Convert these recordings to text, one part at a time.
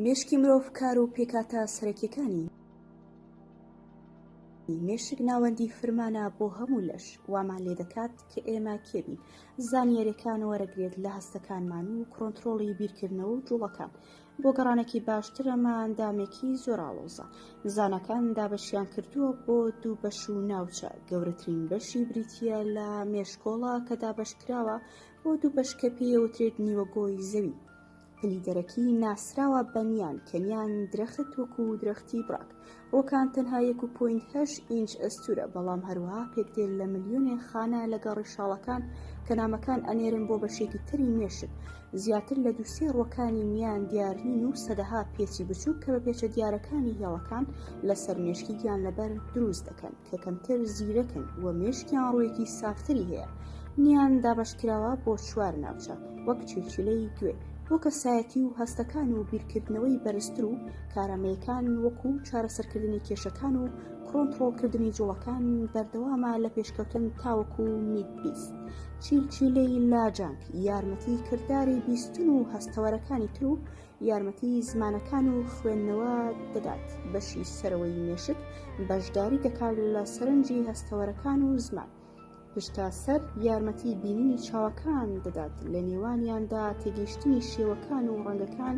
مێشکی مرۆڤ کار و پێکهاتە سەرەکیەکانی مێشک ناوەندی فرمانە بۆ هەموو لەش، وامان لێدەکات کە ئێمە کێ بین، زانیاریەکان وەرەگرێت لە هەستەکانمان و کۆنترۆڵی بیرکردنەوە و جوڵەکان بۆ گەڕانێکی باشتر ئەمە ئەندامێکی زۆر ئاڵۆزە زاناکان دابەشیان کردووە بۆ دوو بەش و ناوچە گەورەترین بەشی بریتییە لە مێشکۆڵە کە دابەشکراوە بۆ دوو بەش کە پێی ئەوترێت نیوەگۆی زەوی پلی دەرەکی ناسراوە بە نیان کە نیان درەخت وەکو درەختی بڕاک ڕووەکان تەنها یەک و point هەشت ئینچ ئەستوورە، بەڵام هەروەها پێکدێت لە ملیۆنێ خانە لەگەڵ ڕیشاڵەکان کە نامەکان ئەنێرن بۆ بەشێکی تری مێشک. زیاتر لە دوو سێ ڕووەکانی نیان دیار نین و سەدەها پێچی بچووک کە بە پێچە دیارەکانی هێڵەکان لەسەر مێشکی گیانلەبەر دروست دەکەن کە کەمتر زیرەکن و مێشکیان ڕوویەکی سافتری هەیە. نیان دابەشکراوە بۆ چوار ناوچە وەک چیلچیلەی گوێ بۆ کەسایەتی و هەستەکان و بیرکردنەوەی بەرزتر و کارامەیەکان وەکو چارەسەرکردنی کێشەکان و کۆنتڕۆڵکردنی جوڵەکان بەردەوامە لە پێشکەوتن تاوەکو مید 20 چیلچیلەی لاجانگ یارمەتی کرداری بیستن و هەستەوەرەکانی تر و یارمەتی زمانەکان و خوێندنەوە دەدات بەشی سەرەوەی مێشک بەشداری دەکات لە سەرنجی هەستەوەرەکان و زمان پشتا سەر یارمەتی بینینی چاوەکان دەدات لە نێوانیاندا تێگەیشتنی شێوەکان و ڕەنگەکان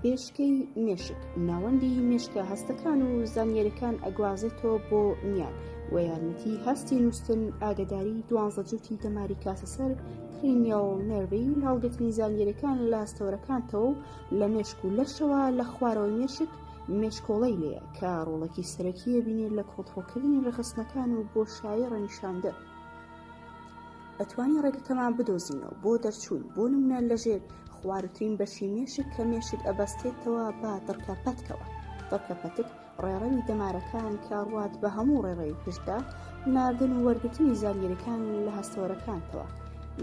بێشکەی مێشک ناوەندی مێشکە هەستەکان و زانیاریەکان ئەگوازێتەوە بۆ نیان و یارمەتی هەستی نووستن ئاگداری دوانزە جووتی دەماری کاسەسەر cranial nerve ی لە هەڵگرتنی زانیاریەکان لە هەستەوەرەکانتەوە و لە مێشک و لەشەوە لە خوارەوەی مێشک مێشکۆڵەی لێیە کە ڕۆڵێکی سەرەکی ئەبینێت لە کۆنتڕۆڵکردنی ڕێکخستنەکان و بۆشایی ڕێنیشاندەر. ئەتوانین ڕێگەکەمان بدۆزینەوە بۆ دەرچوون، بۆ نمونە لەژێر خواروترین بەشی مێشک کە مێشک ئەبەستێتەوە بە دڕکە پەتکەوە. دڕکە پەتک ڕێڕەوی دەمارەکان کە ئەڕوات بە هەموو ڕێڕەوی پشتدا، ناردن و وەرگرتنی زانیاریەکان لە هەستەوەرەکانتەوە.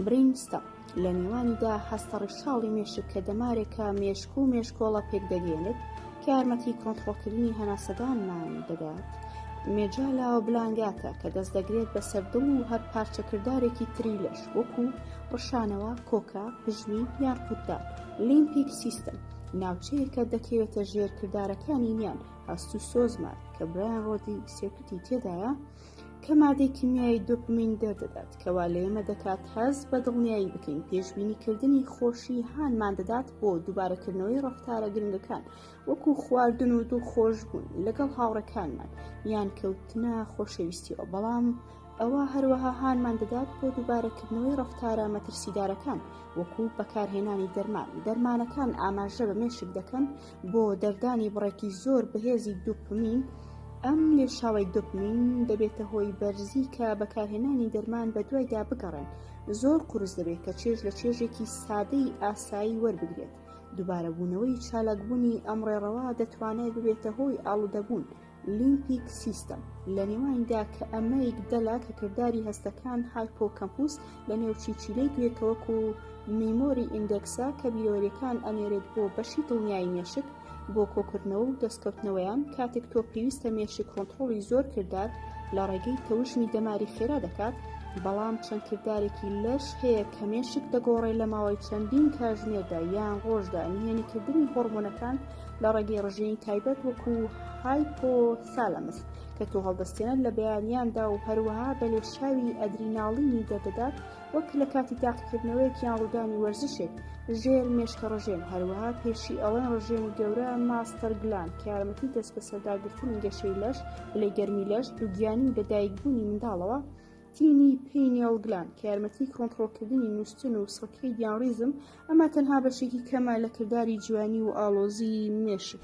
brain stem. لە نێوانیدا هەستە ڕیشاڵی مێشک کە دەمارێکە مێشک و مێشکۆڵە پێکدەگەیەنێت کە یارمەتی کۆنتڕۆڵکردنی هەناسەدانمان دەدات. medulla oblongata کە دەست دەگرێت بەسەر دڵ و هەر پارچەکردارێکی تری لەش وەکو ڕشانەوە، کۆکە، پژمین یان قوتدان. limbic system ناوچەیەکە دەکەوێتە ژێر کردارەکانی نیان هەست و سۆزمان کە brain ڕۆدی circuit ی تێدایە، کە مادەی کیمیایی دۆپمین دەردەدات کە وا لە ئێمە دەکات هەست بە دڵنیایی بکەین، پێشبینیکردنی خۆشی هانمان دەدات بۆ دووبارەکردنەوەی ڕەفتارە گرنگەکان وەکو خواردن و دڵخۆشبوون لەگەڵ هاوڕێکانمان یان کەوتنە خۆشەویستیەوە، بەڵام ئەوە هەروەها هانمان دەدات بۆ دووبارەکردنەوەی ڕەفتارە مەترسیدارەکان وەکو بەکارهێنانی دەرمان. دەرمانەکان ئاماژە بە مێشک دەکەن بۆ دەردانی بڕێکی زۆر بەهێزی دۆپمین، ئەم لێشاوەی دۆپمین دەبێتە هۆی بەرزی کە بەکارهێنانی دەرمان بەدوایدا بگەڕێن زۆر قورس دەبێت کە چێژ لە چێژێکی سادەی ئاسایی وەربگرێت. دووبارەبوونەوەی چالاکبوونی ئەم ڕێڕەوە دەتوانێت ببێتە هۆی ئاڵودەبوون. limbic system، لە نێوانیدا کە amygdala کە کرداری هەستەکان hippocampus لە نێو چیچیلەی گوێ کە وەکو memory index ە کە بیرەوەریەکان ئەنێرێت بۆ بەشی دڵنیایی مێشک بۆ کۆکردنەوە و دەستکەوتنەوەیان کاتێک تۆ پێویستە مێشک کۆنتڕۆڵی زۆر کردار لە ڕێگەی تەوژمی دەماری خێرا دەکات بەڵام چەند کردارێکی لەش هەیە کە مێشک دەگۆڕێ لە ماوەی چەندین کاژمێردا یان ڕۆژدا نهێنیکردنی هۆڕمۆنەکان لە ڕێگەی ڕژێنی تایبەت وەکو hypothalamus کە تۆ هەڵدەستێنێت لە بەیانیاندا و هەروەها بە لێشاوی ئەدریناڵینی دەردەدات وەک لە کاتی تاقیکردنەوەیەک یان ڕوودانی وەرزشێک ژێر مێشکە ڕژێن هەروەها پێشی ئەڵێن ڕژێنی گەورە master gland کە یارمەتی دەستبەسەرداگرتنی گەشەی لەش پلەی گەرمی لەش دووگیانی و لەدایکبوونی منداڵەوە تینی pineal gland کە یارمەتی کۆنتڕۆڵکردنی نووستن و circadian rhythm، ئەمە تەنها بەشێکی کەمە لە کرداری جوانی و ئاڵۆزی مێشک.